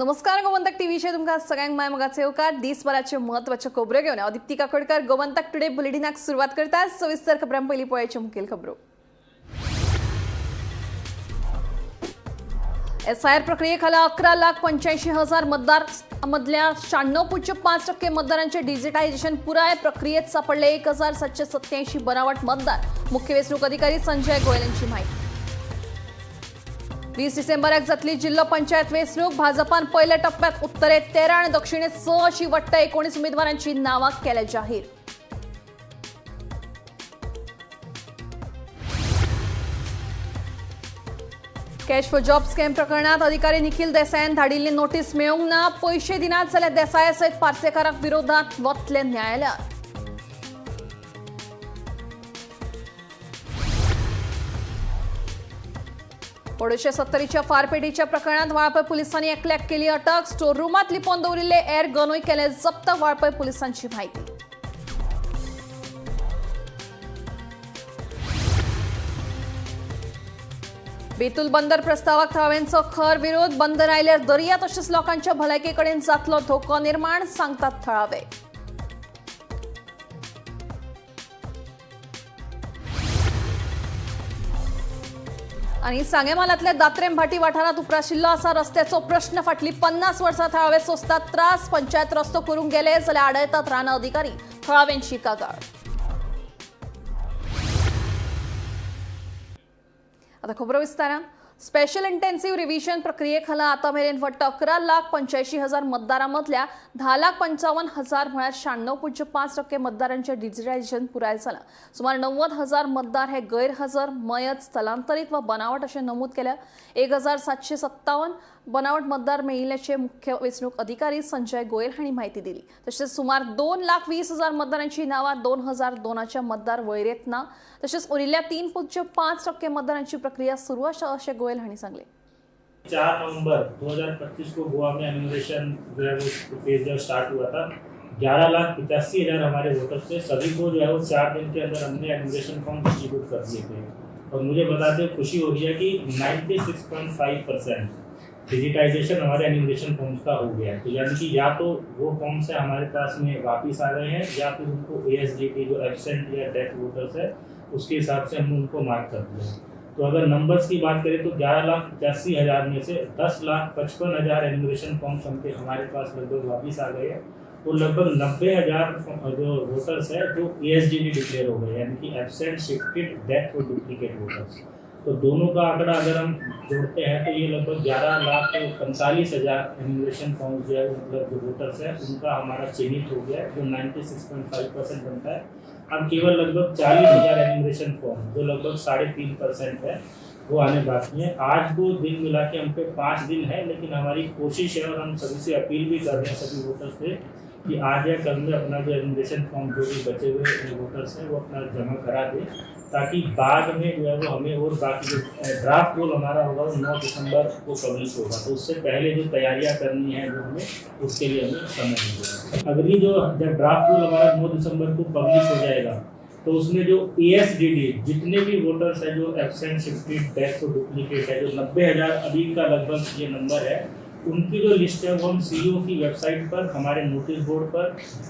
नमस्कार, गोमंतक टीव्हीचे तुमकां सगळ्यांक माय मोगाचे येवकार. दिसभराचे म्हत्वाच्यो खबरो घेवन हांव दीप्ती काकोडकर गोमंतक टुडे बुलेटिनाक सुरवात करता. सविस्तर खबरां, पयलीं पळयाच्यो मुखेल खबरो. एसआयआर प्रक्रियेखाला 11,85,000 मतदार मधल्या 96.5% मतदारांचे डिजिटायझेशन पुराय. प्रक्रियेत सापडले 1787 बनावट मतदार. मुख्य वेंचणूक अधिकारी संजय गोयल यांची माहिती. 20 डिसेंबराक जातली जिल्हो पंचायत वेंचणूक. भाजपान पहिल्या टप्प्यात उत्तरेत 13 आणि दक्षिणेत 6 अशी वट्ट 19 उमेदवारांची नावां केल्या जाहीर. कॅश फॉर जॉब स्कॅम प्रकरणात अधिकारी निखिल देसायान धाडिल्ली नोटीस मेळूंक ना. पयशे दिनात जाल्यार देसाया सयत पार्सेकाराक विरोधात वतले न्यायालयात. पडोशे सत्तरीच्या फारपेटीच्या प्रकरणात वाळपय पोलिसांनी एकल्याक केली अटक. स्टोर रुमात लिपोवन दवरिल्ले एअर गनूय केले जप्त. वाळपय पोलिसांची माहिती. बेतूल बंदर प्रस्तावाक थळाव्यांचो खर विरोध. बंदर आयल्यार दर्या तशेंच लोकांच्या भलायके कडेन जातलो धोको निर्माण, सांगतात थळावे. आणि सांगें म्हालांतल्या दात्रेम भाटी वाठारांत उप्राशिल्लो आसा रस्त्याचो प्रश्न. फाटली 50 वर्सां थळावे सोंसतात त्रास. पंचायत रस्तो करूंक गेले जाल्यार आडयतात रानां अधिकारी. थळाव्यांची कागाळ. आता खबरो विस्तारान. स्पेशल इंटेन्सिव्ह रिव्हिजन प्रक्रियेखाला आता मेरेन वट्ट 11,85,000 मतदारां मदल्या 10,55,000 म्हळ्यार 96.5% मतदारांचें डिजिटायझेशन पुराय जालां. सुमार 90,000 मतदार हे गैरहजर, मयत, स्थलांतरीत वा बनावट अशें नमूद केल्या. 1757 बनावट मतदार मेळिल्ल्याचे मुख्य वेंचणूक अधिकारी संजय गोयल हांणी माहिती दिली. तशेंच सुमार 2,20,000 मतदारांची नांवां 2002च्या मतदार वळेरेंत ना. तशेंच उरिल्ल्या 3.5% मतदारांची प्रक्रिया सुरू आसा अशें गोयल हांणी सांगलें. 4 नवंबर 2025 को गोवा में एन्यूमरेशन जो है वो फेज जो स्टार्ट हुआ था. 11,85,000 हमारे वोटर्स थे. सभी को जो है वो 4 दिन के अंदर हमने एन्यूमरेशन फॉर्म डिस्ट्रीब्यूट कर दिए थे और मुझे बताते हुए खुशी हो रही है कि 96.5% डिजिटाइजेशन हमारे एन्यूमरेशन फॉर्म्स का हो गया है. तो यानी कि या तो वो फॉर्म्स है हमारे पास में वापस आ गए हैं या फिर उनको एएसडीटी, जो एबसेंट या डेथ वोटर्स है, उसके हिसाब से हमने उनको मार्क कर दिया है. तो अगर नंबर्स की बात करें तो 11,85,000 में से 10,55,000 एन्यूमरेशन फॉर्म्स हमके हमारे पास लगभग वापस आ गए हैं. तो लगभग 90,000 जो वोटर्स है जो एएसडीटी डिक्लेयर हो गए, यानी कि एबसेंट, शिफ्टेड, डेथ और डुप्लीकेट वोटर्स. तो दोनों का आंकड़ा अगर हम जोड़ते हैं तो ये लगभग 11,45,000 एन्यूमरेशन फॉर्म्स जो है, मतलब जो वोटर्स है, उनका हमारा चिन्हित हो गया है, जो 96.5% बनता है. अब केवल लगभग 40,000 एन्यूमरेशन फॉर्म, जो लगभग 3.5% है, वो आने बाकी हैं. आज को दिन मिला के हम पे 5 दिन है, लेकिन हमारी कोशिश है और हम सभी से अपील भी कर रहे हैं, सभी वोटर्स से, कि आज या कल में अपना जो एन्यूमरेशन फॉर्म जो भी बचे हुए वोटर्स हैं, वो अपना जमा करा दें, ताकि बाद में जो है वो हमें और बाकी जो ड्राफ्ट रोल हमारा होगा वो 9 दिसंबर को पब्लिश होगा, तो उससे पहले जो तैयारियां करनी है जो हमें, उसके लिए हमें समय मिलेगा. अगली जो जब ड्राफ्ट रोल हमारा 9 दिसंबर को पब्लिश हो जाएगा तो उसमें जो एएसडीडी जितने भी वोटर्स हैं, जो एबसेंट, शिफ्टेड, डेथ और डुप्लीकेट है, जो 90,000 अभी का लगभग ये नंबर है, उनकी जो लिस्ट है वो हम सीईओ की वेबसाइट पर, हमारे नोटिस बोर्ड पर,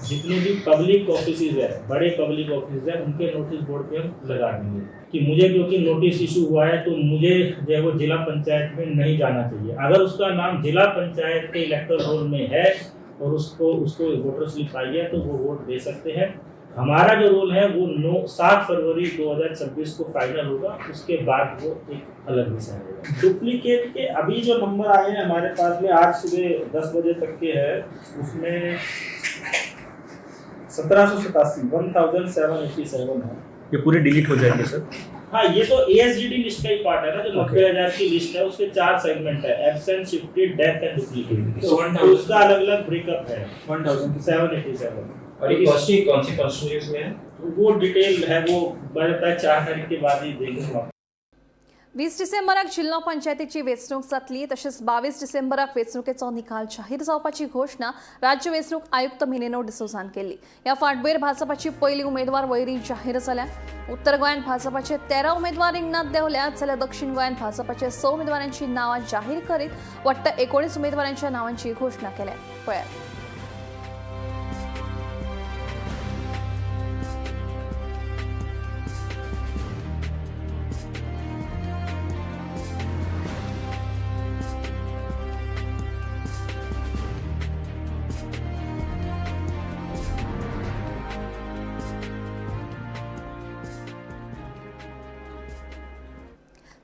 जितने भी पब्लिक ऑफिस है, बड़े पब्लिक ऑफिस है, उनके नोटिस बोर्ड पे हम लगा देंगे कि मुझे क्योंकि नोटिस इशू हुआ है तो मुझे जो है वो जिला पंचायत में नहीं जाना चाहिए. अगर उसका नाम जिला पंचायत के इलेक्टोरल रोल में है और उसको उसको वोटर स्लिप आई है तो वो वोट दे सकते हैं. हमारा जो रोल है वो 9 7 फरवरी 2026 को फाइनल होगा. उसके बाद वो एक अलग विषय होगा. डुप्लीकेट के अभी जो नंबर आए हैं हमारे पास में, आज सुबह 10 बजे तक के है, उसमें 1787, 1787 है. ये पूरे डिलीट हो जाएंगे सर? हाँ, ये तो एएसडीडी लिस्ट का ही पार्ट है ना. जो 90,000 की लिस्ट है, उसके चार सेगमेंट है: absent, shifted, death and duplicate. तो उसका अलग अलग ब्रेकअप है. 1000 787. और ये कौन सी कॉन्स्टिट्यूंसी में है? वो डिटेल है वो बताया, 4 तारीख के बाद ही देंगे हम आपको. 20 डिसेंबराक जिल्हो पंचायतीची वेंचणूक जातली. तशेंच 22 डिसेंबराक वेंचणुकेचो निकाल जाहीर जावपाची घोशणा राज्य वेंचणूक आयुक्त मिनेनो डिसोझान केल्ली. ह्या फाटभुंयेर भाजपाची पयली उमेदवार वळेरी जाहीर जाल्या. उत्तर गोंयांत भाजपाचे 13 उमेदवार रिंगणात देंवल्यात, जाल्यार दक्षिण गोंयांत भाजपाचे 6 उमेदवारांची नांवां जाहीर करीत वट्ट 19 उमेदवारांच्या नावांची घोशणा केल्या. पळयात.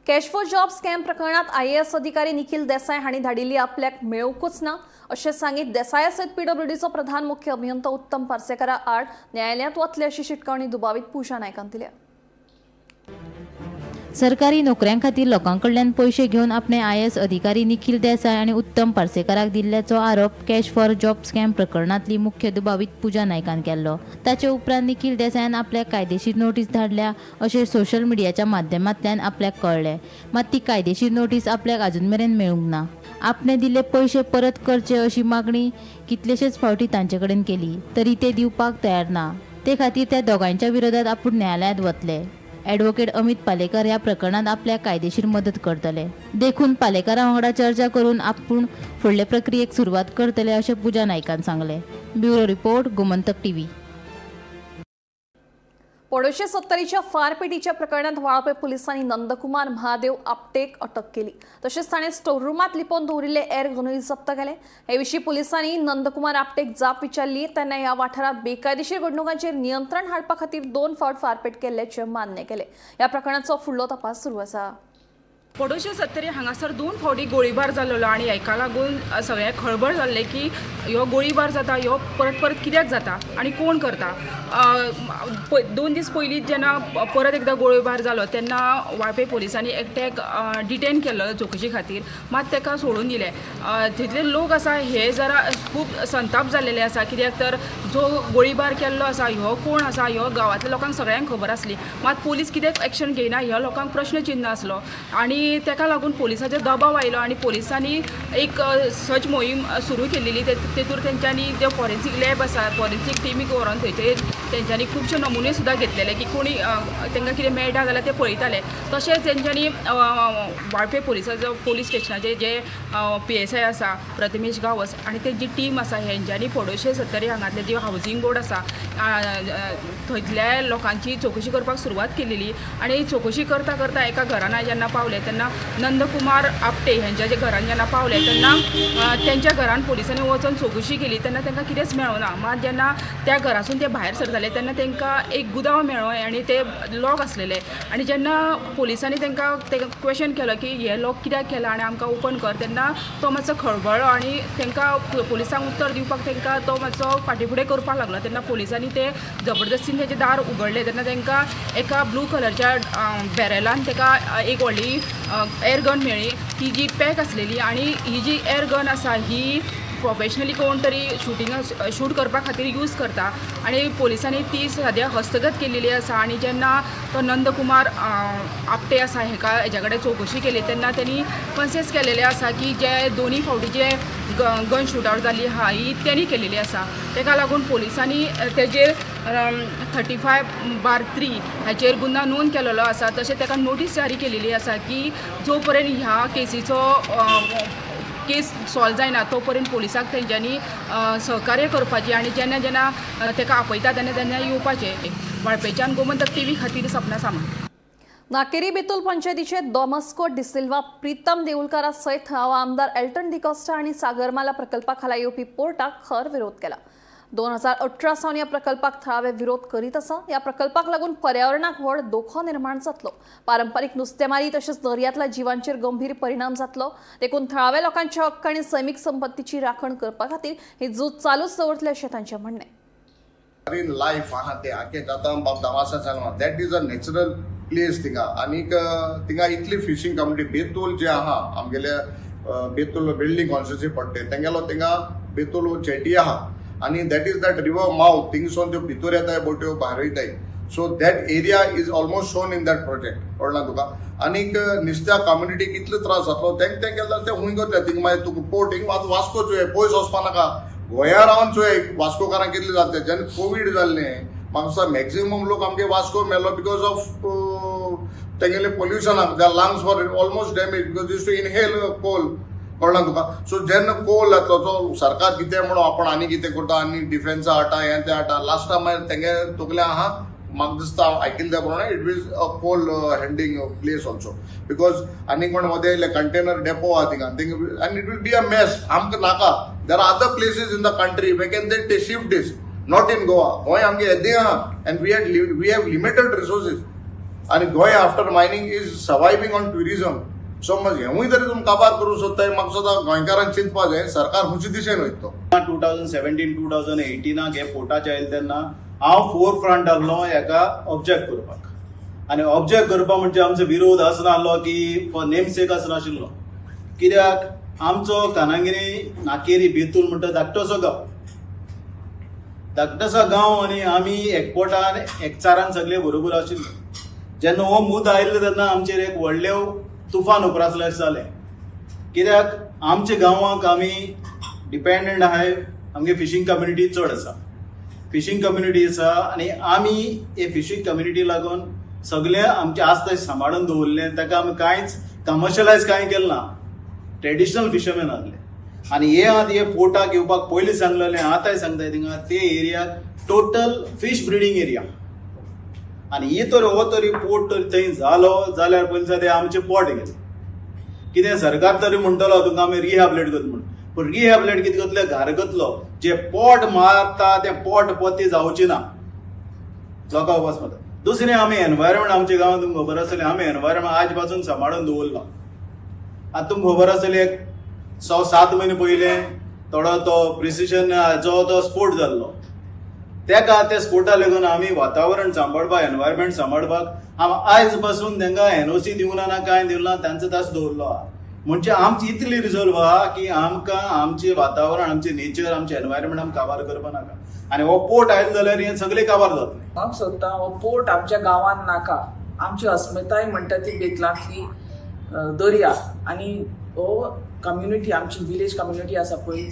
कॅश फॉर जॉब स्कॅम प्रकरणात आयएएस अधिकारी निखिल देसाय हांणी धाडिल्ली आपल्याक मेळोवंकूच ना अशें सांगीत देसाया सयत पीडब्ल्यूडीचो प्रधान मुख्य अभियंतो उत्तम पार्सेकारा आड न्यायालयांत वतले अशी शिटकावणी दुबावीत पूजा नायकान दिल्या. सरकारी नोकऱ्यां खातीर लोकां कडल्यान पयशे घेवन आपणे आयएएस अधिकारी निखिल देसाय आनी उत्तम पार्सेकाराक दिल्ल्याचो आरोप कॅश फॉर जॉब स्कॅम प्रकरणांतली मुख्य दुबावीत पूजा नायकान केल्लो. ताचे उपरांत निखिल देसायान आपल्याक कायदेशीर नोटीस धाडल्या अशें सोशल मिडियाच्या माध्यमांतल्यान आपल्याक कळ्ळें. मात ती कायदेशीर नोटीस आपल्याक अजून मेरेन मेळूंक ना. आपणे दिल्ले पयशे परत करचे अशी मागणी कितलेशेच फावटी तांचे कडेन केली तरी ते दिवपाक तयार ना. ते खातीर त्या दोगांयच्या विरोधात आपूण न्यायालयांत वतले. ॲडव्होकेट अमित पालेकर ह्या प्रकरणात आपल्याक कायदेशीर मदत करतले, देखून पालेकरा वांगडा चर्चा करून आपूण फुडले प्रक्रियेक सुरवात करतले अशें पूजा नायकान सांगलें. Bureau report, Gomantak TV. पडोशे सत्तरीच्या फारपेटीच्या प्रकरणात वाळपय पोलिसांनी नंदकुमार महादेव आपटेक अटक केली. तशेंच ताणें स्टोर रुमांत लिपोवन दवरिल्ले एर गनूय जप्त केले. हे विशीं पोलिसांनी नंदकुमार आपटेक जाप विचारली तेन्ना ह्या वाठारांत बेकायदेशीर घडणुकांचेर नियंत्रण हाडपा खातीर 2 फावट फारपेट केल्ल्याचें मान्य केलें. ह्या प्रकरणाचो फुडलो तपास सुरू आसा. पडोशे सत्तरी हांगासर 2 फावटी गोळीबार जाल्लो आनी हेका लागून सगळें खळबळ जाल्लें की ह्यो गोळीबार जाता, ह्यो परत परत कित्याक जाता आनी कोण करता. 2 दीस पयलीं जेन्ना परत एकदां गोळीबार जालो तेन्ना वाळपय पोलिसांनी एकट्याक डिटेन केल्लो चवकशी खातीर, मात ताका सोडून दिलें. तितले लोक आसा हे जरा खूब संताप जाल्लेले आसा, कित्याक तर जो गोळीबार केल्लो आसा ह्यो कोण आसा ह्यो गांवांतल्या लोकांक सगळ्यांक खबर आसली, मात पोलीस कित्याक एक्शन घेयना ह्या लोकांक प्रश्न चिन्न आसलो आनी तेका लागून पोलिसाचेर दबाव आयलो आनी पोलिसांनी एक सर्च मोहीम सुरू केलेली. तेतूर तेंच्यांनी जे फॉरेन्सीक लॅब आसा, फॉरेन्सीक टिमीक व्हरोन थंयचे तेंच्यांनी खुबशे नमुने सुद्दां घेतलेले की कोणी तांकां कितें मेळटा जाल्यार ते पळयताले. तशेंच तेंच्यांनी वाळपय पोलिसाचो पोलीस स्टेशनाचे जे PSI आसा प्रथमेश गांवस आनी तेंची टीम आसा हेंच्यांनी पडोशे सत्तरी हांगातले जी हावजींग बोर्ड आसा थंयतल्या लोकांची चवकशी करपाक सुरवात केलेली आनी चवकशी करता करता एका घरान जेन्ना पावले तेन्ना नंदकुमार आपटे हेंच्या जे घरान जेन्ना पावले तेन्ना तेंच्या घरान पोलिसांनी वचोन चवकशी केली तेन्ना तांकां कितेंच मेळना. मात जेन्ना त्या घरासून ते भायर सरताले तेन्ना तांकां एक गुदांव मेळ्ळो आनी ते लॉक आसलेले आनी जेन्ना पोलिसांनी तांकां क्वेशन केलो की हे लॉक कित्याक केला आनी आमकां ओपन कर, तेन्ना तो मातसो खळबळ्ळो आनी तांकां पोलिसांक उत्तर दिवपाक तांकां तो मातसो फाटीं फुडें करपाक लागलो. तेन्ना पोलिसांनी ते जबरदस्तीन तेजें दार उगडलें तेन्ना तांकां एका ब्लू कलरच्या बॅरलान ताका एक व्हडली एर गन मेळ्ळी, ती जी पॅक आसलेली आनी ही जी एर गन आसा ही प्रोफेशनली कोण तरी शुटिंगा शूट करपा खातीर यूज करता आनी पोलिसांनी ती सद्या हस्तगत केलेली आसा. आनी जेन्ना तो नंदकुमार आपटे आसा हेका हेज्या कडेन चवकशी केली तेन्ना तेणी कन्सेस केलेले आसा की जे दोनी फावटी जे गन शूट आवट जाल्ली आहा ही तेणी केलेली आसा. तेका लागून पोलिसांनी तेजेर 35/3 हाचेर गुन्यांव नोंद केलेलो आसा. तशें ताका नोटीस जारी केलेली आसा की जो पर्यंत ह्या केसीचो केस सॉल्व जायना तो पर्यंत पोलिसांक तेंच्यांनी सहकार्य करपाचें आनी जेन्ना जेन्ना ताका आपयता तेन्ना तेन्ना येवपाचें. वाळपयच्यान गोमंतक टीव्ही खातीर सपना सामंत. नाकेरी बेतुल पंचायतीचे डॉमस्को डिसिल्वा प्रीतम देऊलकारा सयत थळावा आमदार एल्टन डिकॉस्टा हांणी सागरमाला प्रकल्पा खाला येवपी पोर्टाक खर विरोध केला. 2018 सावन ह्या प्रकल्पाक थळावे विरोध करीत आसा. ह्या प्रकल्पाक लागून पर्यावरणाक व्हड धोको निर्माण जातलो. पारंपारीक नुस्तेमारी तशेंच दर्यांतल्या जिवांचेर गंभीर परिणाम जातलो. देखून थळाव्या लोकांचे हक्क आनी सैमीक संपत्तीची राखण करपा खातीर ही झूज चालूच दवरतले अशें तांचें म्हणणें. मरीन लायफ आहा ते आखे जाता बाब दामासा सांगला that is a natural place थिंगा. आनीक थिंगा इतली फिशींग कम्युनिटी बेतूल जे आहा आमगेले बेतूल बिल्डींग कॉन्स्टिट्युन्सी पडटे तेंगेलो थिंगा बेतूल चेटी आहा आनी that is that river mouth थिंगसून त्यो भितर येताय बोट्यो भायर वयताय. So that area is almost shown in that project कळ्ळा तुका. आनीक नुस्त्या कम्युनिटीक इतलो त्रास जातलो तेंक तें केलें जाल्यार ते हुंय करता थिंग मागीर तुका पोर्ट हिंग आतां वास्को चोय पयस वचपा नाका, गोंया रावन चोय वास्कोकारांक कितले जाता. जेन्ना कोवीड जाल्लें म्हाका दिसता मॅक्झिमम लोक आमगे वास्को मेलो because of तेंगेले पोल्युशनाक. Their lungs were almost damage because used to inhale coal. कळ्ळें तुका? सो जेन्ना कोल येतलो तो सरकार कितें म्हणून आपण आनी कितें करता आनी डिफेन्सा हाडटा, हें तें हाडटा, लास्टा मागीर तेंगे तकले आहा. म्हाका दिसता आयकिल्ल्या प्रमाणे it is a coal handling place also, because आनी कोण मदें येयले, कंटेनर डेपो आहा थिंगा थिंगा आनी it will be a mess. आमकां नाका. There are other places in the country where can they shift this, not in Goa. Goa आमगे येदें आहा and we have limited resources आनी Goa after mining is surviving on tourism. So मागीर हेंवूय तरी तुमी काबार करूंक सोदताय. म्हाका दिसता गोंयकारान चिंतपा जाय सरकार खंयचे दिशेन वयता तो. 2017, 2018 हे पोर्टाचे आयले तेन्ना हांव फोर फ्रंट आहलो हेका ऑब्जेक्ट करपाक. आनी ऑब्जेक्ट करपाक म्हणजे आमचो विरोध आसनासलो की फॉर नेम सेक आसनाशिल्लो, कित्याक आमचो कानागिरी, नाकेरी, बेतूल म्हणटा धाकटोसो गांव, धाकटोसो गांव आनी आमी एकवटान एकचारान सगळे बरोबर आशिल्ले. जेन्ना हो मुद्दो आयलो तेन्ना आमचेर एक व्हडलें तुफान उप्रासलें अशें जालें, कित्याक आमच्या गांवाक आमी डिपेंडंट आहाय. आमगे फिशींग कम्युनिटी चड आसा, फिशींग कम्युनिटी आसा आनी आमी हे फिशींग कम्युनिटी लागून सगळें आमचें आसता सांबाळून दवरलें. ताका आमी कांयच कमर्शलायज कांय केलें ना. ट्रेडिशनल फिशरमॅन आहले आनी हे आतां हे पोर्टाक येवपाक पयलीं सांगलेलें, आतांय सांगता, थिंगा ते एरियाक टोटल फीश ब्रिडींग एरिया आनी ही तर हो तरी पोर्ट तरी थंय जालो जाल्यार पयलीं ते आमचें पोट गेलें. कितें सरकार तरी म्हणटलो तुमकां आमी रिहॅबिलिटेट करता म्हूण, पूण रिहॅबिलिटेट कितें करतले? घार करतलो. जे पोट मारता तें पोट पोती जावची ना, लोकां उपास मारता. दुसरें, आमी एनवायरमेंट आमच्या गांवांत तुमकां खबर आसतलें, आमी एनवायरमेंट आज पासून सांबाळून दवरलां. आतां तुमकां खबर आसतलें, एक 6-7 म्हयने पयलें थोडो तो प्रिसिशन जो तो स्पोट जाल्लो, तेका त्या स्पोटा लागून आमी वातावरण सांबाळपाक, एनवायरमेंट सांबाळपाक आमी आयज पासून तांकां एनओसी दिवना ना, कांय दिवना ना, तांचो तास दवरलो आहा. म्हणजे आमची इतली रिजॉल्व आहा की आमकां आमचें वातावरण, आमचें नेचर, आमचें एनवायरमेंट आमकां काबार करपा नाका आनी हो पोर्ट आयलो जाल्यार हें सगळें काबार जातलें. हांव सोदता हो पोर्ट आमच्या गांवांत नाका. आमची अस्मिताय म्हणटा ती बेतलांतली दर्या आनी हो कम्युनिटी, आमची विलेज कम्युनिटी आसा पळय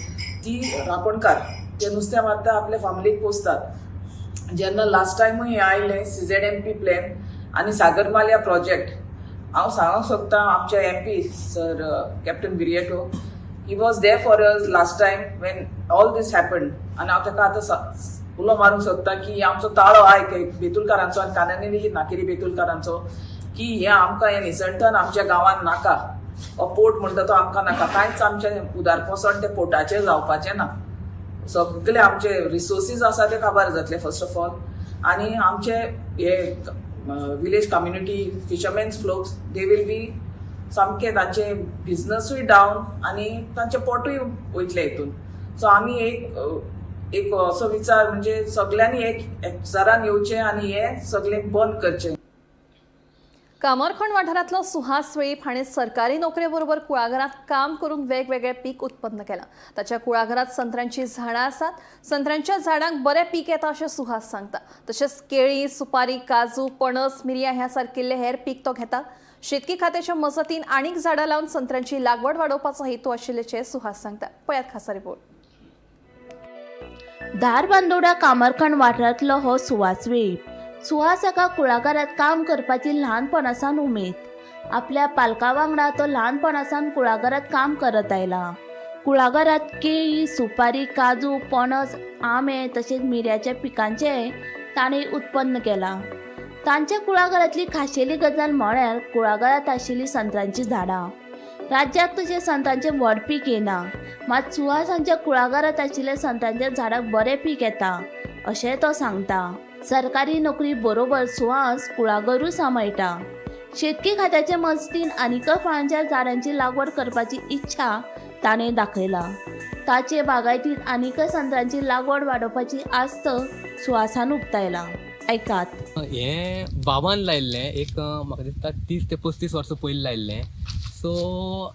ती रापणकार, ते नुस्तें मारता, आपल्या फामिलीक पोसतात. जेन्ना लास्ट टायमूय हें आयलें सीझेडएमपी प्लॅन आनी सागरमाल्या प्रोजेक्ट, हांव सांगूंक सोदता आमच्या MP sir Captain Viriato, he was there for us last time when all this happen. आनी हांव ताका आतां उलो मारूंक सोदता की आमचो ताळो आयक बेतुलकारांचो आनी कानांनी नाकेरी बेतुलकारांचो की हें आमकां हें निसणटन आमच्या गांवांत नाका. हो पोर्ट म्हणटा तो आमकां नाका. कांयच आमचें उदारपोसण तें पोर्टाचेर जावपाचें ना. सगळे आमचे रिसोर्सीस आसा ते काबार जातले फर्स्ट ऑफ ऑल आनी आमचे हे village community fishermen's folks, they will be सामके तांचे बिजनसूय डावन आनी तांचे पोटूय वयतले हितून. सो आमी एक एक असो विचार म्हणजे सगळ्यांनी एक एकचारान येवचें आनी हें सगळें बंद करचें. कामरखंड वाठारांतलो सुहास वेळीप हाणें सरकारी नोकरेबरोबर कुळागरांत काम करून वेगवेगळे पीक उत्पन्न केलां. ताच्या कुळागरांत संत्र्यांची झाडां आसात. संत्र्यांच्या झाडांक बरें पीक येता अशें सुहास सांगता. तशेंच केळी, सुपारी, काजू, पणस, मिरयां ह्या सारकिल्ले हेर पीक तो घेता. शेतकी खात्याच्या मजतीन आनीक झाडां लावन संत्र्यांची लागवड वाडोवपाचो हेतू आशिल्ल्याचें सुहास सांगता. पळयात खासा रिपोर्ट. धारबांदोडा कामरखंड वाठारांतलो हो सुहास वेळीप. सुहास हाका कुळागरांत काम करपाची ल्हानपणासावन उमेद. आपल्या पालका वांगडा तो ल्हानपणासावन कुळागरांत काम करत आयला. कुळागरांत केळी, सुपारी, काजू, पणस, आंबे तशेंच मिरयाच्या पिकांचें ताणें उत्पन्न केलां. तांच्या कुळागरांतली खाशेली गजाल म्हळ्यार कुळागरांत आशिल्लीं संत्र्यांचीं झाडां. राज्याक तशें संत्रांचें व्हड पीक येना, मात सुहास हांच्या कुळागरांत आशिल्ल्या संत्रांच्या झाडाक बरें पीक येता अशें तो सांगता. सरकारी नोकरी बरोबर सुहास कुळागरूय सांबाळटा. शेतकी खात्याचे मजतीन आनीकय फळांच्या झाडांची लागवड करपाची इच्छा ताणें दाखयला. ताचे बागायतींत आनीकय संत्रांची लागवड वाडोवपाची आस्त सुहासान उक्तायला. आयकात. हें बाबान लायिल्लें एक म्हाका दिसता 30 ते 35 वर्सां पयलीं लायिल्लें. सो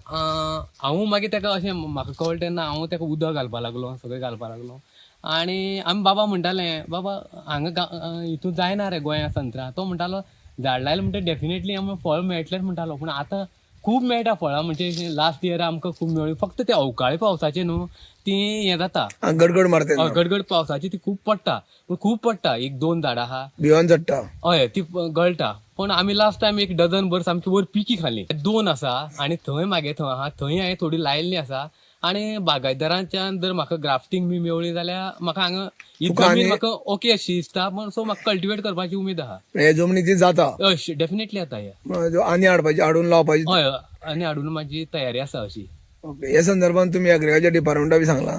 हांव मागीर ताका अशें म्हाका कळ्ळें तेन्ना हांव ताका उदक घालपा लागलो, सगळें घालपा लागलो आनी आमी बाबा म्हणटाले, बाबा हांगा हितून जायना रे गोंया संत्रां. तो म्हणटालो, झाड लायलें म्हणटकीर डेफिनेटली आमकां फळ मेळटलेंच म्हणटालो. पूण आतां खूब मेळटा फळां, म्हणजे लास्ट इयर आमकां खूब मेळ्ळी. फक्त ते अवकाळी पावसाचे न्हू ती हें जाता, गडगड मारता, गडगड पावसाची ती खूब पडटा, पूण खूब पडटा. एक दोन झाडां आहा भिवन चडटा, हय ती गळटा. पण आमी लास्ट टायम एक डझन भर सामकी वयर पिकी खाली. दोन आसा आनी थंय मागे थंय आहा, थंय हांवें थोडी लायिल्ली आसा. आनी बागायतदारांच्यान जर म्हाका ग्राफ्टींग बी मेवळी जाल्यार म्हाका हांगा ही जमीन म्हाका ओके अशी दिसता, पण सो म्हाका कल्टिवेट करपाची उमेद आहा. हे जमनी ती जाता, हय डेफिनेटली जाता. हे आनी हाडपाची, हाडून लावपाची, हय आनी हाडून म्हाजी तयारी आसा अशी. ओके, हे संदर्भात तुमी एग्रीकल्चर डिपार्टमेंटा बी सांगला?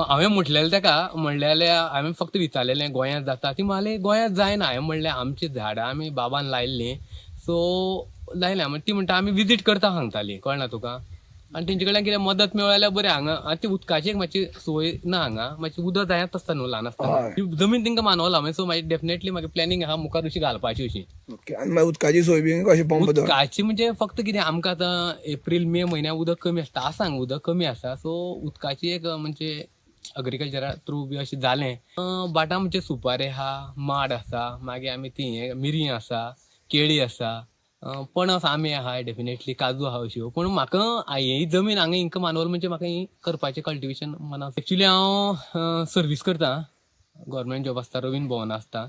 हांवें म्हटलेलें ताका, म्हणलें हांवें फक्त विचारलेलें गोंयांत जाता, ती म्हणलें गोंयांत जायना. हांवें म्हणलें आमची झाडां आमी बाबान लायिल्लीं, सो लायल्या. ती म्हणटा आमी विजीट करता सांगताली, कळना तुका. आनी तेंचे कडल्यान कितें मदत मेळ्ळी जाल्यार बरें. हांगा आनी ती उदकाची एक मातशी सोय ना हांगा, मातशी उदक जायत आसता न्हू ल्हान आसतना, ती जमीन तांकां मानवला. मागीर सो मागीर डेफिनेटली मागीर प्लॅनिंग आहा मुखार अशी घालपाची अशी. ओके, आनी मागीर उदकाची सोय बी कशी पंप? उदकाची म्हणजे फक्त कितें आमकां आतां एप्रील मे म्हयन्याक उदक कमी आसता, आसा हांगा उदक कमी आसा. सो उदकाची एक म्हणजे अग्रीकल्चरा थ्रू बी अशें जालें. बाटा म्हणजे सुपारी आहा, माड आसा, मागीर आमी ती मिरयां आसा, केळी आसा, पणस आंबे आहा, डेफिनेटली काजू आहा अश्यो. पूण म्हाका ही जमीन हांगा हिंका मानवल म्हणजे म्हाका ही करपाचें कल्टिवेशन मनात. एक्चुली हांव सर्वीस करता, गव्हर्मेंट जॉब आसता, रवीन भवन आसता.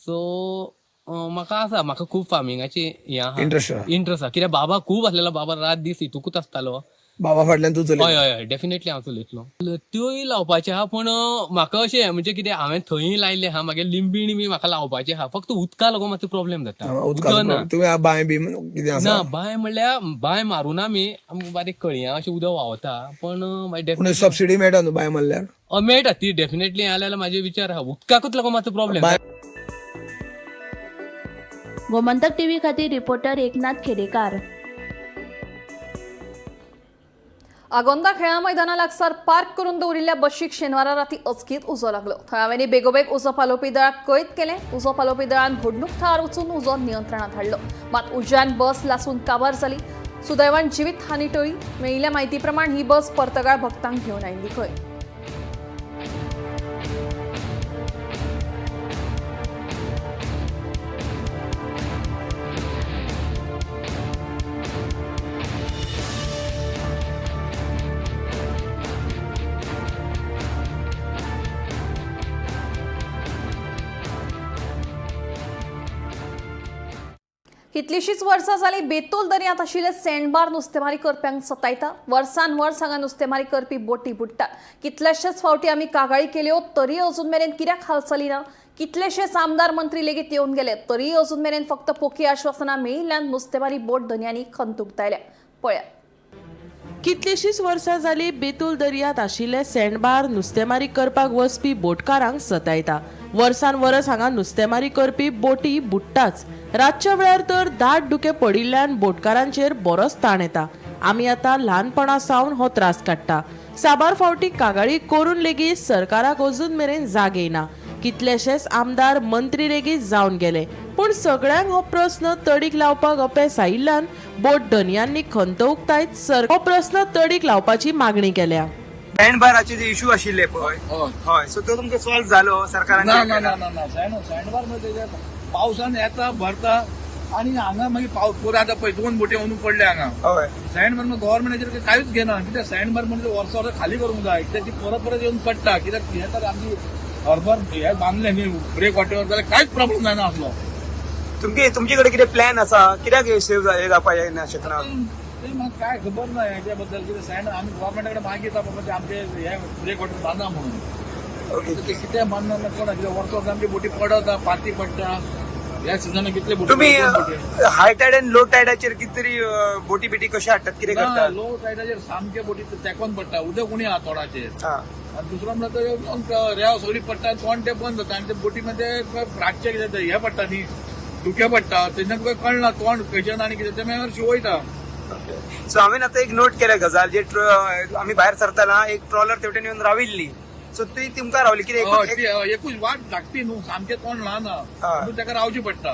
सो म्हाका आसा, म्हाका खूब फार्मिंगाची हें आहा, इंट्रस्ट आहा. कित्याक बाबा खूब आसलेलो, बाबा रात दीस हितूकूच आसतालो. बाबा फाटल्यान तूं चलयता? हय हय डेफिनेटली हांव चलयतलो. त्योय लावपाचे आहा, पूण म्हाका अशें म्हणजे कितें हांवें थंय लायल्लें आहा, मागीर लिंबीण बी म्हाका लावपाचें आहा. फक्त उदका लागून मातसो प्रॉब्लेम जाता. तुमी बांय बी कितें आसा? ना, बांय म्हणल्यार बांय मारून आमी बारीक कळयां अशें उदक व्हांवता, पण सबसिडी मेळटा न्हू बांय मारल्यार? मेळटा ती डेफिनेटली. जाल्यार म्हाजे विचार आहा, उदकाकूच लागून मातसो प्रॉब्लेम. गोमंतक टीव्ही खातीर रिपोर्टर एकनाथ खेडेकार. आगोंदा खेळा मैदाना लागसार पार्क करून दवरिल्ल्या बशीक शेनवारा राती अचकीत उजो लागलो. थळाव्यांनी बेगोबेग उजो पालोवपी दळाक कळीत केलें. उजो पालोवपी दळान घडणूक थळार वचून उजो नियंत्रणात हाडलो, मात उज्यान बस लासून काबार जाली. सुदैवान जिवीत हानी टळ्ळी. मेळिल्ल्या म्हायती प्रमाण ही बस पर्तगाळ भक्तांक घेवन आयिल्ली खंय. कितलीशीच वर्सां जाली बेतूल दर्यांत आशिल्ले सँडबार नुस्तेमारी करप्यांक सतायता. वर्सान वर्स हांगा नुस्तेमारी करपी बोटी बुडटात. कितलेशेच फावटी आमी कागाळी केल्यो तरी अजून मेरेन कित्याक हालचाली ना. कितलेशेच आमदार मंत्री लेगीत येवन गेले तरी अजून मेरेन फक्त पोकी आश्वासनां मेळिल्ल्यान नुस्तेमारी बोट धनयांनी खंत उक्तायल्या. पळयात. कितलीशीच वर्सां जाली बेतूल दर्यांत आशिल्ले सँडबार नुस्तेमारी करपाक वचपी बोटकारांक सतायता. वर्सान वरस हांगा नुस्तेमारी करपी बोटी बुडटाच. रातच्या वेळार तर दाट धुके पडिल्ल्यान बोटकारांचेर बरोच ताण येता. आमी आतां ल्हानपणा सावन हो त्रास काडटा. साबार फावटी कागाळी करून लेगीत सरकाराक अजून मेरेन जाग येयना. कितलेशेच आमदार मंत्री लेगीत जावन गेले, पूण सगळ्यांक हो प्रस्न तडीक लावपाक अपेस आयिल्ल्यान बोट धनयांनी खंत उक्तायत सर हो प्रस्न तडीक लावपाची मागणी केल्या. सँडबाराचे जे इशू आशिल्ले पळय, हय, सो तो तुमकां सॉल्व जालो सरकारान? ना ना ना ना, सँडबार म्हणजे पावसान येता भरता आनी हांगा मागीर पावस पुरो. आतां पळय दोन बोटी अंदू पडले हांगा. हय, सँडबार गव्हर्मेंटाचेर कांयच घेना. कित्याक सँडबार म्हणजे वर्सा वर्सा खाली करूंक जाय, कित्याक ती परत परत येवन पडटा. कित्याक हें तर आमची हर्बर हे बांदले न्ही ब्रेक वॉटर जाल्यार कांयच प्रॉब्लेम जायना आसलो. तुमचे कडेन कितें प्लॅन आसा कित्याक सेव जावपाक शकना? ते म्हाका काय खबर ना हेच्या बद्दल. कितें सँड आमी गव्हर्मेंटा कडेन मागीता बाबा ते आमचे हे ब्रेक वॉटर बांदा म्हणून. ओके, ते कितें बांदना कोणा, कित्याक वर्सा वर्सा आमची बोटी पडता, पाती पडटा. ह्या सिजनाक कितले बोटी तुमी हाय टायड आनी लो टायडाचेर कितें तरी बोटी बिटी कशे हाडटात, कितें करतात? लो टायडाचेर सामके बोटी तेंकोन पडटा, उदक उणें आहा तोडाचेर. आनी दुसरो म्हणल्यार रेंव सगळी पडटा, तोंड ते बंद जाता आनी ते बोटी मध्ये रातचे कितें हे पडटा न्ही, धुके पडटा, तेन्ना तुका कळना तोंड खंयच्यान आनी कितें तें मागीर शिवयता. सो हांवें आतां एक नोट केल्या गजाल, जे आमी भायर सरतना एक ट्रॉलर तेवटेन येवन राविल्ली, सो ती तुमकां रावली कितें? एकूच वाट धाकटी न्हू, सामकें तोंड ल्हान आहा, पूण ताका रावचें पडटा.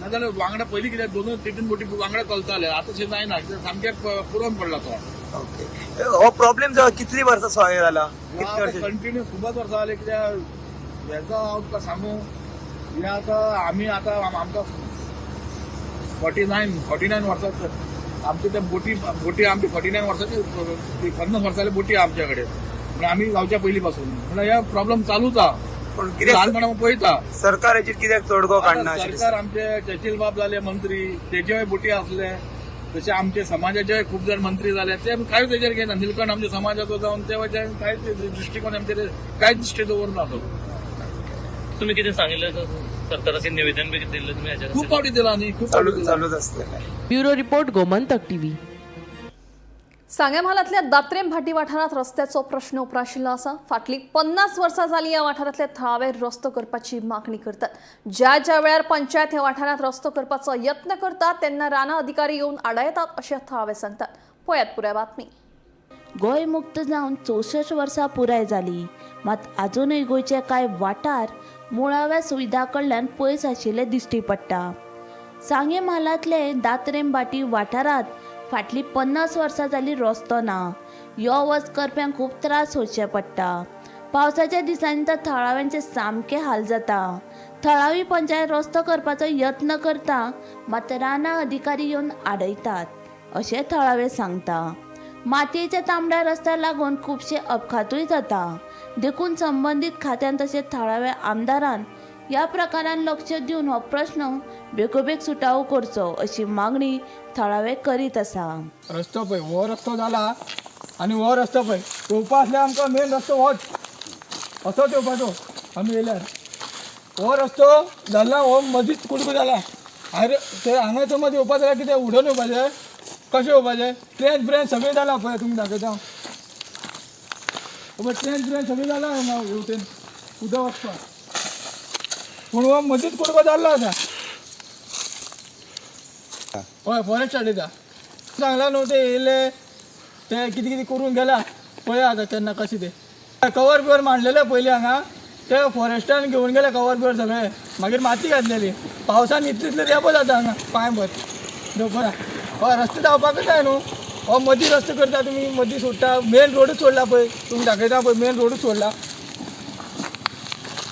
नाजाल्यार वांगडा पयलीं कितें दोन तीन बोटी वांगडा चलताले, आतां तशें जायना, सामकें पुरोवन पडला तो. ओके, हो प्रॉब्लेम कितली वर्सां सॉल्व जाला? कंटिन्यू खूबच वर्सां जाली. कित्याक हेजो हांव तुका सांगू, हें आतां आमी आतां आमकां 49 वर्सां आमचे त्या बोटी बोटी आमची 49 वर्साची, 50 वर्साले बोटी आमच्या कडेन, म्हणून आमी जावच्या पयलीं पासून, म्हणल्यार हे प्रॉब्लम चालूच आहा. पण कितें ल्हानपणा पळयता. सरकार हेचेर कित्याक तोडगो काडना आता अशें सरकार आमचे चर्चिल बाब जाले मंत्री, तेजेय बोटी आसले, तशे आमचे समाजाचे खूब जाण मंत्री जाले, ते कांयच हेजेर घेना. निलकंठ आमच्या समाजाचो जावन ते कांयच दृश्टिकोन आमचेर कांयच दृश्टी दवरना तो. तुम्ही कितें सांगिल्लें सरकाराक, निवेदन बी कितें दिल्लें तुमी हाजेर? खूब फावटी दिला न्ही, खूब फावटी दिला. चालूच आसतलें. Bureau report, Gomantak TV. सांगें म्हालांतल्या दात्रेम भाटी वाठारांत रस्त्याचो प्रश्न उप्राशिल्लो आसा. फाटलीं 50 वर्सां जालीं ह्या वाठारांतले थळावे रस्तो करपाची मागणी करतात. ज्या ज्या वेळार पंचायत ह्या वाठारांत रस्तो करपाचो यत्न करतात तेन्ना रानां अधिकारी येवन आडायतात अशें थळावे सांगतात. पळयात पुराय बातमी. गोंय मुक्त जावन 64 वर्सां पुराय जाली, मात आजुनूय गोंयचे कांय वाठार मुळाव्या सुविधा कडल्यान पयस आशिल्ले दिश्टी पडटा. सांगें म्हालांतले दात्रेम भाटी वाठारांत फाटलीं 50 वर्सां जालीं रस्तो ना. यो वच करप्यांक खूब त्रास सोंसचे पडटा. पावसाच्या दिसांनी तर थळाव्यांचे सामके हाल जाता. थळावी पंचायत रस्तो करपाचो यत्न करता, मात रानां अधिकारी येवन आडयतात अशें थळावे सांगता. मातयेच्या तांबड्या रस्त्याक लागून खुबशे अपघातूय जाता. देखून संबंदीत खात्यान तशेंच थळाव्या आमदारान ह्या प्रकारान लक्ष दिवन हो प्रश्न बेगोबेग सुटावो करचो अशी मागणी थळावे करीत आसा. रस्तो पळय, हो रस्तो जाला आनी हो रस्तो पळय येवपा आसल्यार आमकां मेन रस्तो होच असोच येवपाचो. आमी येयल्यार हो रस्तो जाला, हो मदींच कुडको जाला. आरे ते हांगा समज येवपा जाल्यार कितें उडोवन येवपाचें, कशें येवपाचें? ट्रेन ब्रेन सगळें जाला पळय, तुमी दाखयता पळय, ट्रेन ब्रेन सगळें जाला हांगा हेवटेन उदक वचपाक, पूण हो मदींच कुडको जाल्लो आसा. हय, फॉरेस्ट हाडयता सांगला न्हू, ते येयले ते कितें कितें करून गेला. पळया आतां केन्ना कशें ते कवर बिवर मांडलेले पयलीं हांगा, ते फॉरेस्टान घेवन गेले कवर बिवर सगळे, मागीर माती घातलेली. पावसान इतले इतले रेबो जाता हांगा पांय भर पळया. हय, रस्ते जावपाकूच जाय न्हू. हो मदीं रस्तो करता तुमी, मदीं सोडटा, मेन रोडूच सोडला पळय, तुमी दाखयता पळय, मेन रोडूच सोडला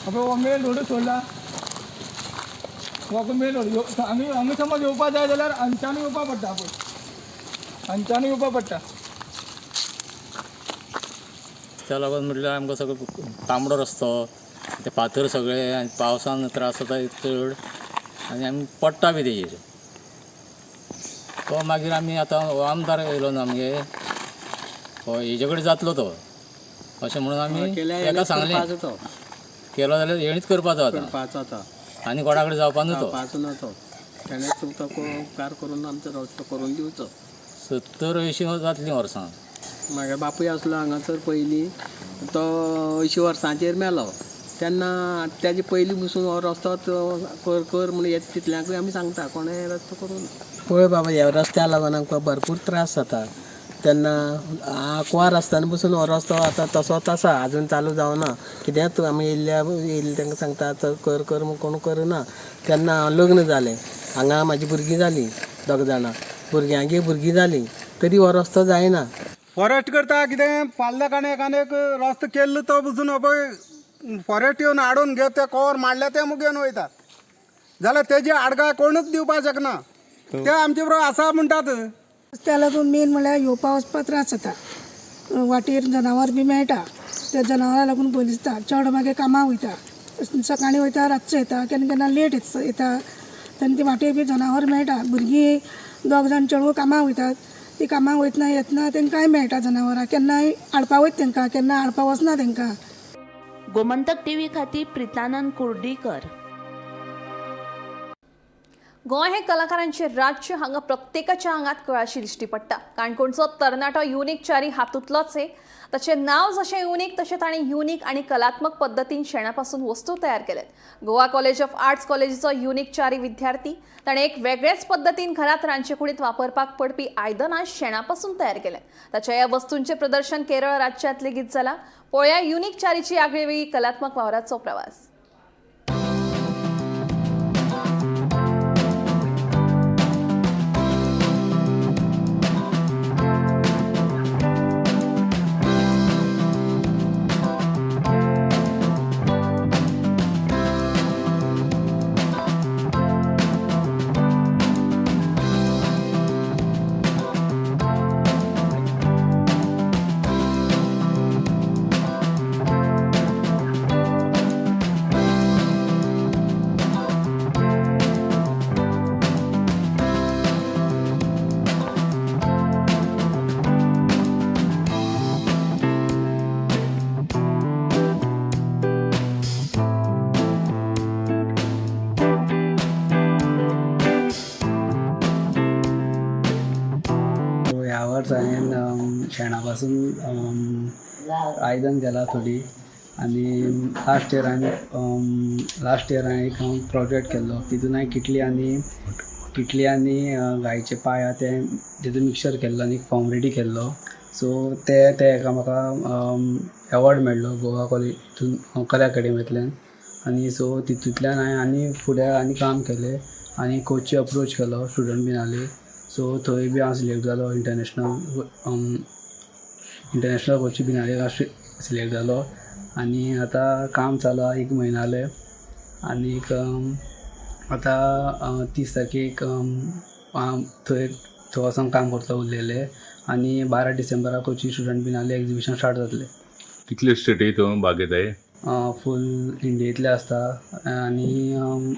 पळय, हो मेन रोडूच सोडला. हो मेन रोड आमी हांगा समज येवपा जाय जाल्यार हांगच्यानूय येवपा पडटा पळय, हांगच्यानूय येवपा पडटा. त्या लागून म्हटल्यार आमकां सगळो तांबडो रस्तो, ते फातर सगळे, आनी पावसान त्रास जाता चड, आनी आमी पडटा बी तेजेर. तो मागीर आमी आतां हो आमदार येयलो ना आमगे, हो हेजे कडेन जातलो तो अशें म्हणून आमी तेका सांगलें. केलो जाल्यार हेणीच करपाचो आतां, आनी कोणा कडेन जावपा न्हू तो. तेणेच तुमकां उपकार करून आमचो रस्तो करून दिवचो. 70-80 जातलीं वर्सां. म्हागे बापूय आसलो हांगासर पयलीं, तो 80 वर्सांचेर मेलो. तेन्ना तेजे पयलीं पसून हो रस्तो कर कर म्हूण येता तितल्यांकूय आमी सांगता, कोणें रस्तो करूं. पळय बाबा, ह्या रस्त्या लागून आमकां भरपूर त्रास जाता. तेन्ना आंकवार आसतना पसून हो रस्तो आतां तसोच आसा, आजून चालू जावना. कित्याक आमी येयल्ल्या येयल्ले तांकां सांगता कर कर म्हूण, कोण करना. तेन्ना हांव लग्न जालें, हांगा म्हाजी भुरगीं जालीं, दोग जाणां भुरग्यांगे भुरगीं जालीं, तरी हो रस्तो जायना. फॉरेस्ट करता कितें फाल्यां काणे एकान एक रस्तो केल्लो तो पसून पळय फॉरेस्ट येवन हाडून घेत ते कवर माडल्या ते मुगो घेवन वयता, जाल्यार तेजी आडगाय कोणूच दिवपाक शकना. ते आमचे बरोबर आसा म्हणटात. रस्त्या लागून मेन म्हणल्यार येवपा वचपाक त्रास जाता. वाटेर जनावर बी मेळटा, त्या जनावरां लागून भंय दिसता. चेडो मागीर कामाक वयता, सकाळीं वयता, रातचो येता, केन्ना केन्ना लेट येता. तेन्ना ती वाटेर बी जनावर मेळटा. भुरगीं दोग जाण चेडवां कामाक वयतात, ती कामाक वयतना येतना तांकांय मेळटा जनावरां, केन्नाय हाडपा वयता तांकां, केन्ना हाडपा वचना तांकां. गोमंतक टीव्ही खातीर प्रितानंद कुर्डीकर. गोंय हे कलाकारांचे राज्य, हांगा प्रत्येकाच्या आंगात कळाशी दिश्टी पडटा. काणकोणचो तरणाटो युनीक च्यारी हातूंतलोच एक. ताचें नांव जशें युनीक तशें ताणें युनीक आनी कलात्मक पद्दतीन शेणापासून वस्तू तयार केल्यात. गोवा कॉलेज ऑफ आर्ट्स कॉलेजीचो युनीक च्यारी विद्यार्थी, ताणें एक वेगळेच पद्दतीन घरांत रांदचेकुडींत वापरपाक पडपी आयदनां शेणापासून तयार केल्यात. ताच्या ह्या वस्तूंचें प्रदर्शन केरळ राज्यांत लेगीत जालां. पळोवया युनीक च्यारीची आगळी वेगळी कलात्मक वावराचो प्रवास. फर्स्ट हांवें शेणा पासून आयदन केला थोडी आनी लास्ट इयर हांवें लास्ट इयर हांवें एक प्रोजेक्ट केल्लो, तितून हांवें किटली आनी गायचे पांय आहा ते तितून मिक्सचर केल्लो आनी एक फॉर्म रेडी केल्लो. सो ते ते हेका म्हाका एवॉर्ड मेळ्ळो गोवा कॉलेज हितून कला अकाडेमींतल्यान. आनी सो तितूंतल्यान हांवें आनी फुडें आनी काम केलें आनी कोची अप्रोच केलो, स्टुडंट बीन आहले, सो थंय बी हांव सिलेक्ट जालो. इंटरनॅशनल कोची बिनालेक हांव सिलेक्ट जालो आनी आतां काम चालू आहा. एक म्हयनो जालें आनीक आतां 30 तारखेक थंय थंय वचोन काम करतलो उरलेलें आनी 12 डिसेंबराक Kochi student biennale exhibition start जातलें. कितले स्टेटी तूं भाग घेताय? फूल इंडियेंतले आसता आनी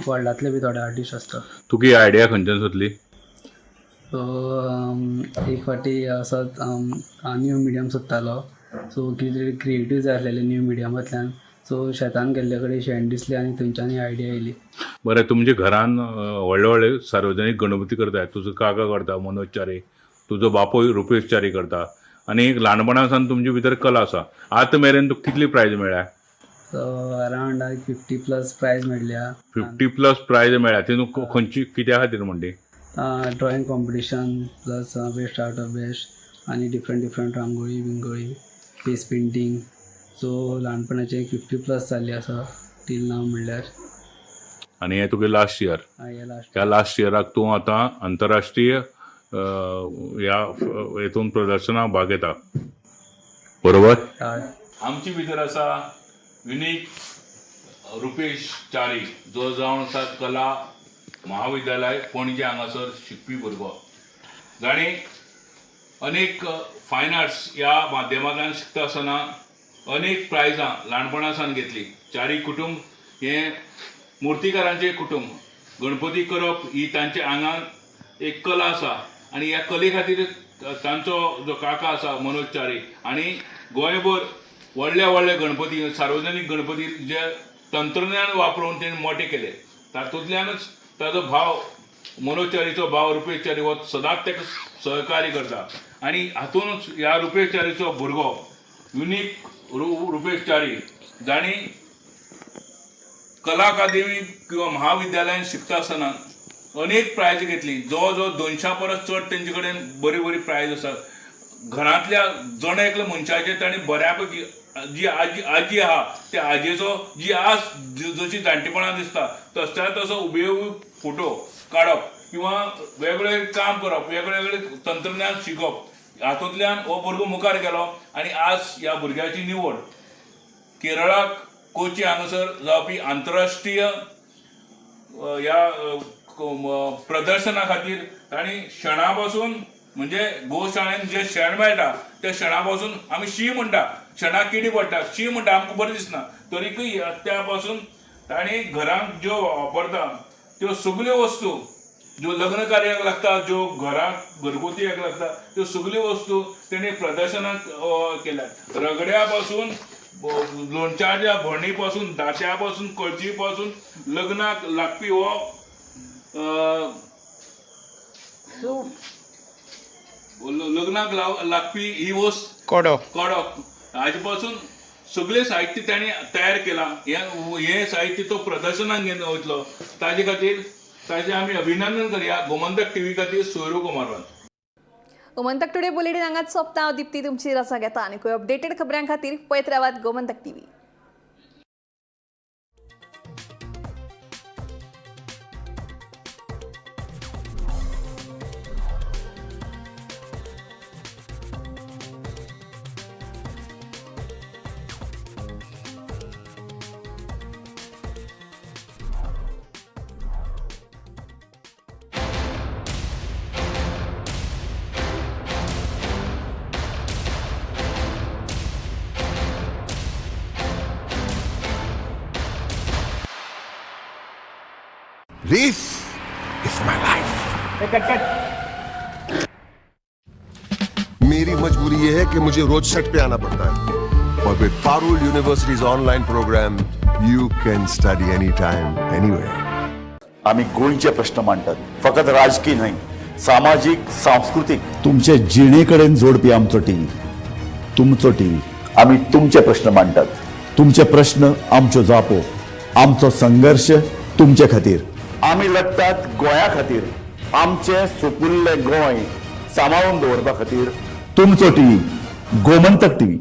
वर्ल्डांतले बी थोडे आर्टिस्ट आसता. तुका ही आयडिया खंयच्यान सुचली? सो एक फावटी असोच न्यू मिडियम सोदतालो, सो कितें तरी क्रिएटीव जाय आसलेलें न्यू मिडियमांतल्यान. सो शेतान गेल्ले कडेन शेण दिसलें आनी थंयच्यान ही आयडिया येयली. बरें, तुमच्या घरान व्हडले व्हडले सार्वजनीक गणपती करताय, तुजो काका करता मनोज च्यारी, तुजो बापूय रुपेश च्यारी करता आनी एक ल्हानपणा सावन तुमचे भितर कला आसा. आतां मेरेन तुका कितली प्रायज मेळ्ळ्या? सो अरावंड 50+ प्रायज मेळ्ळ्या. 50+ प्रायज मेळ्ळ्या, तितून खंयची कित्या खातीर म्हणटी? Drawing competition plus best out of best आनी डिफरंट डिफरंट रांगोळी बिंगोळी, फेस पेंटींग. सो ल्हानपणाचे 50+ जाल्ले आसा टील नाव म्हणल्यार. आनी हें तुगे लास्ट इयर? हें लास्ट. ह्या लास्ट इयराक तूं आतां आंतरराष्ट्रीय ह्या हेतून प्रदर्शनाक भाग घेता, बरोबर? हय. आमचे भितर आसा युनीक रुपेश च्यारी, जो जावन आसा कला महाविद्यालय पणजे हांगासर शिकपी भुरगो, जाणी अनेक फायन आर्ट्स ह्या माध्यमांतल्यान शिकता आसतना अनेक प्रायजां ल्हानपणा सावन घेतली. च्यारी कुटुंब हें मुर्तीकारांचें कुटुंब. गणपती करप ही तांच्या आंगान एक कला आसा आनी ह्या कले खातीर तांचो जो काका आसा मनोज च्यारी आनी गोंयभर व्हडले व्हडले गणपती, सार्वजनीक गणपती जे तंत्रज्ञान वापरून तेणी मोठे केले, तातूंतल्यानच ताजो भाव मनोज च्यारीचो भाव रुपेश च्यारी हो सदांच ताका सहकार्य करता आनी हातूनच ह्या रुपेश च्यारीचो भुरगो युनीक रुपेश च्यारी, जाणी कला अकादेमी किंवा महाविद्यालयान शिकता आसतना अनेक प्रायज घेतली. जवळ जवळ 200 परस चड तेंचे कडेन बरी बरी प्रायज आसात. घरांतल्या जण एकल्या मनशाचेर ताणें बऱ्या पैकी जी आजी आहा त्या आजयेचो जी आज जशी जाणटेपणां दिसता तसच्या तसो हुबेहूब फोटो काडप किंवा वेगवेगळे काम करप, वेगवेगळे तंत्रज्ञान शिकप, हातूंतल्यान हो भुरगो मुखार गेलो आनी आज ह्या भुरग्याची निवड केरळाक कोची हांगासर जावपी आंतरराष्ट्रीय ह्या प्रदर्शना खातीर तांणी शेणा पासून, म्हणजे गोशाळेन जे शेण मेळटा त्या शेणा पासून आमी शी म्हणटा, शेणाक किडी पडटा, शी म्हणटा, आमकां बरें दिसना, तरीकय त्या पासून तांणी घरांत ज्यो वापरता त्यो सगल्यो वस्तू ज्यो लग्न कार्याक लागता, ज्यो घराक घरगुती हाका लागता, त्यो सगल्यो वस्तू तेणी प्रदर्शनाक केल्यात. रगड्या पासून, लोणच्याच्या भरणी पासून, दात्या पासून, कळची पासून लग्नाक लागपी हो लग्नाक लागपी ही वस्त कडो हाजे पासून सगळें साहित्य तांणी तयार केलां. हें साहित्य तो प्रदर्शनाक घेवन वयतलो, ताजे खातीर ताजें आमी अभिनंदन करया. गोमंतक टीव्ही खातीर सोयरू कुमारान. गोमंतक टुडे बुलेटीन हांगाच सोंपता. हांव दीप्ती तुमची रजा घेता आनी अपडेटेड खबरां खातीर पळयत रावात Gomantak TV. This is my life. मेरी मजबूरी ये है कि मुझे रोज सेट पे आना पड़ता है और with Parul University's online program, you can study anytime, anywhere. आमी गोंयचे प्रश्न मांडटात, फकत राजकीय न्हय, सामाजीक, सांस्कृतीक तुमचे जिणे कडेन जोडपी आमचो टीव्ही, तुमचो टीव्ही. आमी तुमचे प्रश्न मांडटात, तुमचे प्रश्न आमच्यो जापो, आमचो संघर्श तुमचे खातीर. आमी लडटात गोंया खातीर, आमचें सुपुल्लें गोंय सांबाळून दवरपा खातीर. तुमचो टीव्ही, गोमंतक टीव्ही.